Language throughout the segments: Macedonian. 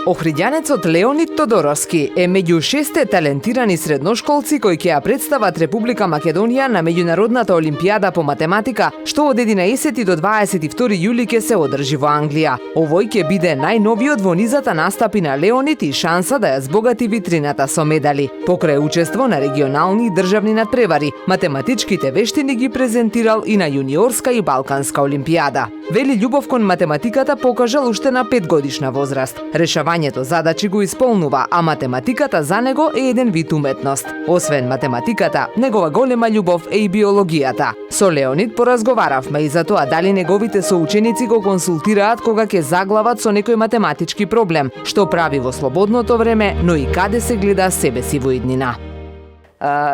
Охридјанецот Леонид Тодоровски е меѓу 6 талентирани средношколци кои ќе ја представат Република Македонија на меѓународната олимпијада по математика, што од 11 до 22 јули ќе се одржи во Англија. Овој ќе биде најновиот во низата настапи на Леонид и шанса да ја збогати витрината со медали. Покрај учество на регионални и државни надпревари, математичките вештини ги презентирал и на јуниорска и балканска олимпијада. Вели љубов кон математиката покажал уште на 5 годишна возраст. Решавањето задачи го исполнува, а математиката за него е еден вид уметност. Освен математиката, негова голема љубов е и биологијата. Со Леонид поразговаравме и за тоа дали неговите соученици го консултираат кога ќе заглават со некој математички проблем, што прави во слободното време, но и каде се гледа себе си во иднина.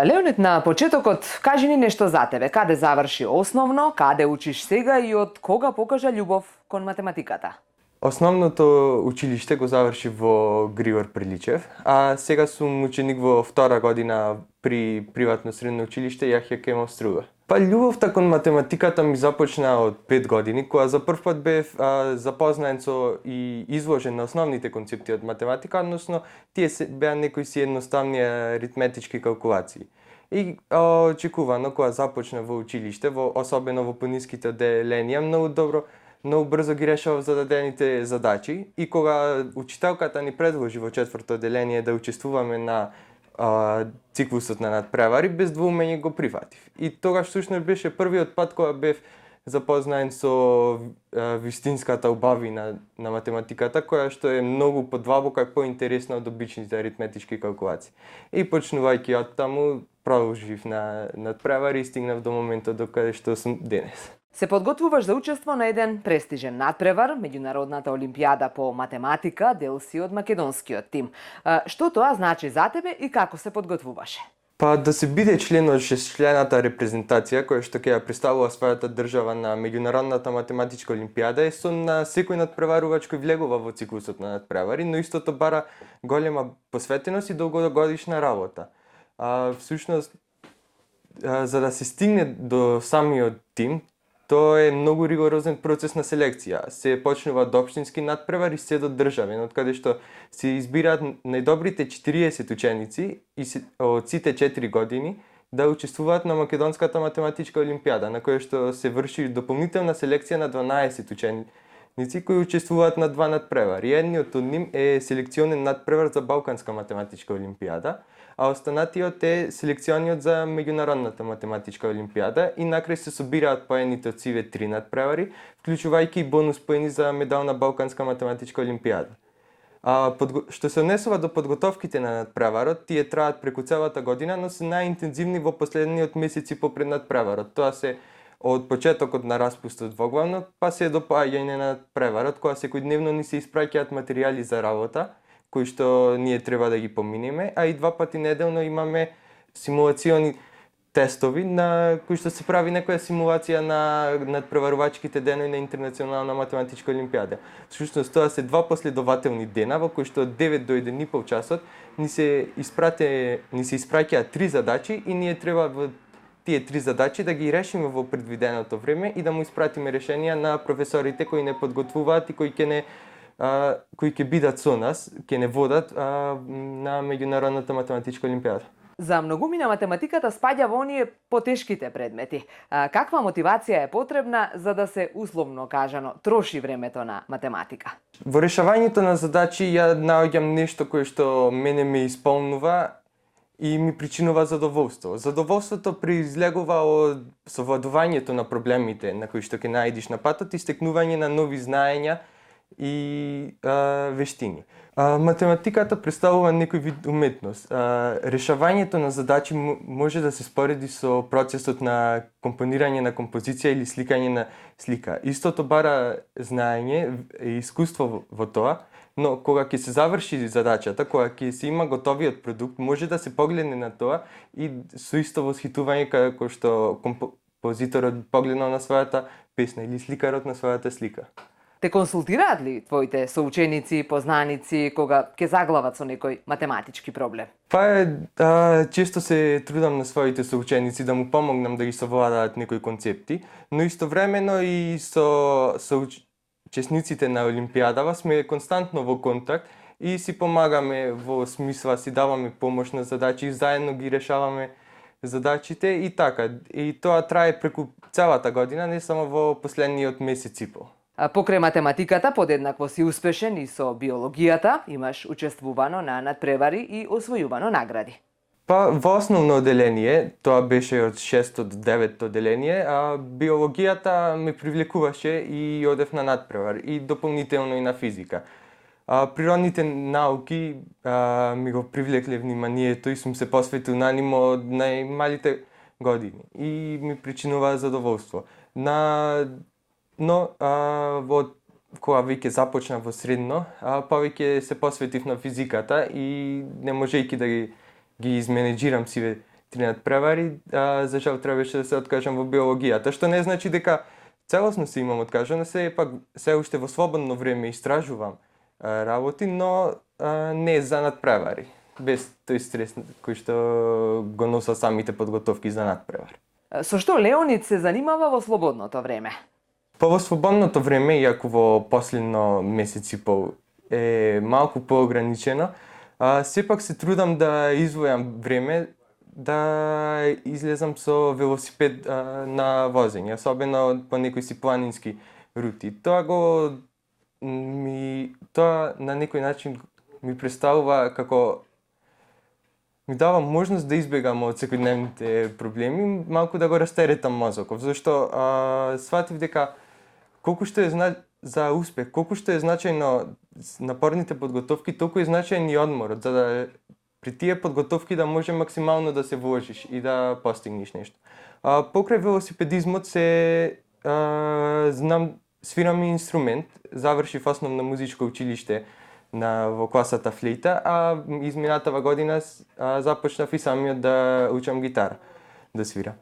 Леонид, на почетокот, кажи ни нешто за тебе. Каде заврши основно, каде учиш сега и од кога покажа љубов кон математиката? Основното училиште го заврши во Григор Приличев, а сега сум ученик во втора година при приватно средно училиште Јахја Кемов Струга. Па љубовта кон математиката ми започна од 5 години, кога за прв пат бев запознаен со и изложен на основните концепти од математика, односно тие беа некои си едноставни аритметички калкулации. И очекувано кога започна во училиште, особено во пониските одделенија, многу брзо ги решава зададените задачи и кога учителката ни предложи во четврто одделение да учествуваме на циклусот на надпревари, без двоумење го прифатив. И тогаш всушност беше првиот пат кога бев запознаен со вистинската убавина на математиката, која што е многу подлабока и поинтересна од обичните аритметички калкулации. И почнувајќи од таму, продолжив на надпревари и стигнав до моментот до каде што сум денес. Се подготвуваш за учество на еден престижен надпревар, меѓународната олимпијада по математика, дел си од македонскиот тим. Што тоа значи за тебе и како се подготвуваше? Па да се биде член од шестчлената репрезентација која што ќе ја представува својата држава на меѓународната математичка олимпијада е сон на секој надпреварувач кој влегува во циклусот на надпревари, но истото бара голема посветеност и долгогодишна работа. Всушност, за да се стигне до самиот тим, тоа е многу ригорозен процес на селекција. Се почнува од општински надпревари се до државен, од каде што се избираат најдобрите 40 ученици од сите 4 години да учествуваат на Македонската математичка олимпијада, на која што се врши дополнителна селекција на 12 ученици кои учествуваат на два надпревари. Едниот од нив е селекционен надпревар за Балканска математичка олимпијада, а останатиот е селекциониот за меѓународната математичка олимпијада и накрај се собираат поените од сиве 3 надпревари, вклучувајќи и бонус поени за медал на Балканска математичка олимпијада. Што се однесува до подготовките на надпреварот, тие траат преку целата година, но се најинтензивни во последниот месеци попред надпреварот. Тоа се од почетокот на распустот во главно, па се до поаѓање на надпреварот, кога секојдневно ни се испраќаат материјали за работа, кои што ние треба да ги поминеме, а и 2 пати неделно имаме симулациони тестови на кои што се прави некоја симулација на надпреварувачките денови на Интернационална математичка олимпијада. Всушност тоа се 2 последователни дена во кои што од 9 до 1,5 часот ни се испраќаат 3 задачи и ние треба во тие 3 задачи да ги решиме во предвиденото време и да му испратиме решенија на професорите кои не подготвуваат и кои ќе бидат со нас, ќе не водат на меѓународната математичка олимпијада. За многумина математиката спаѓа во оние потешките предмети. Каква мотивација е потребна за да се условно кажано троши времето на математика? Во решавањето на задачи ја наоѓам нешто кое што мене ме исполнува и ми причинува задоволство. Задоволството произлегува од совладувањето на проблемите на кои што ќе најдеш на патот и стекнување на нови знаења и вештини. Математиката представува некој вид уметност. Решавањето на задачи може да се спореди со процесот на компонирање на композиција или сликање на слика. Истото бара знаење и искуство во тоа, но кога ќе се заврши задачата, кога ќе се има готовиот продукт, може да се погледне на тоа и со исто восхитување како што композиторот погледнал на својата песна или сликарот на својата слика. Те консултираат ли твоите соученици, познаници кога ќе заглават со некој математички проблем? Па често се трудам на своите соученици да му помогнам да ги совладаат некои концепти, но истовремено и со учесниците на Олимпијадава сме константно во контакт и си помагаме во смисла, си даваме помош на задачи, заедно ги решаваме задачите и така. И тоа трае преку целата година, не само во последниот месец и пол. Покрај математиката, подеднакво си успешен и со биологијата, имаш учествувано на надпревари и освојувано награди. Па во основно оделение, тоа беше од 6-то до 9-то оделение, а биологијата ме привлекуваше и одев на надпревар и дополнително и на физика. Природните науки ми го привлекле вниманието и сум се посветил на ним од најмалите години и ми причинува задоволство. Но кога веќе започна во средно, повеќе се посветив на физиката и не можејќи да ги изменеджирам сиве три надпревари, за жал требаше да се откажам во биологијата, што не значи дека целосно се имам откажано, се уште во слободно време истражувам работи, но не за надпревари, без тој стрес кој што го носа самите подготовки за надпревар. Со што Леонид се занимава во слободното време? Па во слободното време, иако во последно месец и пол е малку поограничено, сепак се трудам да извојам време да излезам со велосипед на возење, особено по некои си планински рути. Тоа на некој начин ми представува како ми дава можност да избегам од секојдневните проблеми, малку да го растеретам мозоков, зашто сватив дека колку што е за успех, колку што е значајно напорните подготовки, толку е значајен и одморот, за да при тие подготовки да може максимално да се вложиш и да постигнеш нешто. Покрај велосипедизмот свирам и инструмент, завршив основно музичко училиште во класата флейта, а изминатава година започнав и самиот да учам гитара, да свирам.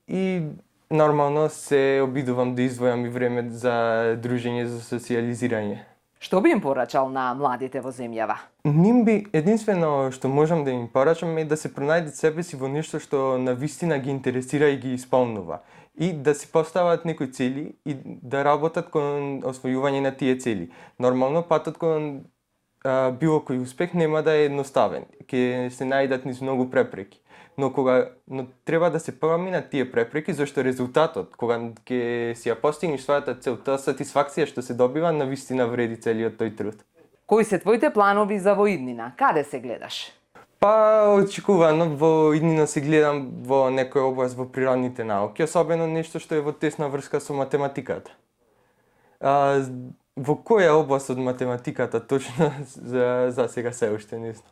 И нормално се обидувам да издвојам и време за дружење, за социјализирање. Што би им порачал на младите во земјава? Единствено што можам да им порачам е да се пронајдат себе си во нешто што навистина ги интересира и ги исполнува. И да си постават некои цели и да работат кон освојување на тие цели. Нормално патот кон било кој успех нема да е едноставен. Ќе се најдат низ многу препреки. Но треба да се проминат тие препреки, зашто резултатот, кога ќе си ја постигнеш својата цел, таа сатисфакција што се добива, навистина вреди целиот тој труд. Кои се твоите планови за во иднина? Каде се гледаш? Па, очекувано, во иднина се гледам во некоја област во природните науки, особено нешто што е во тесна врска со математиката. Во која област од математиката точно за сега се уште не знам.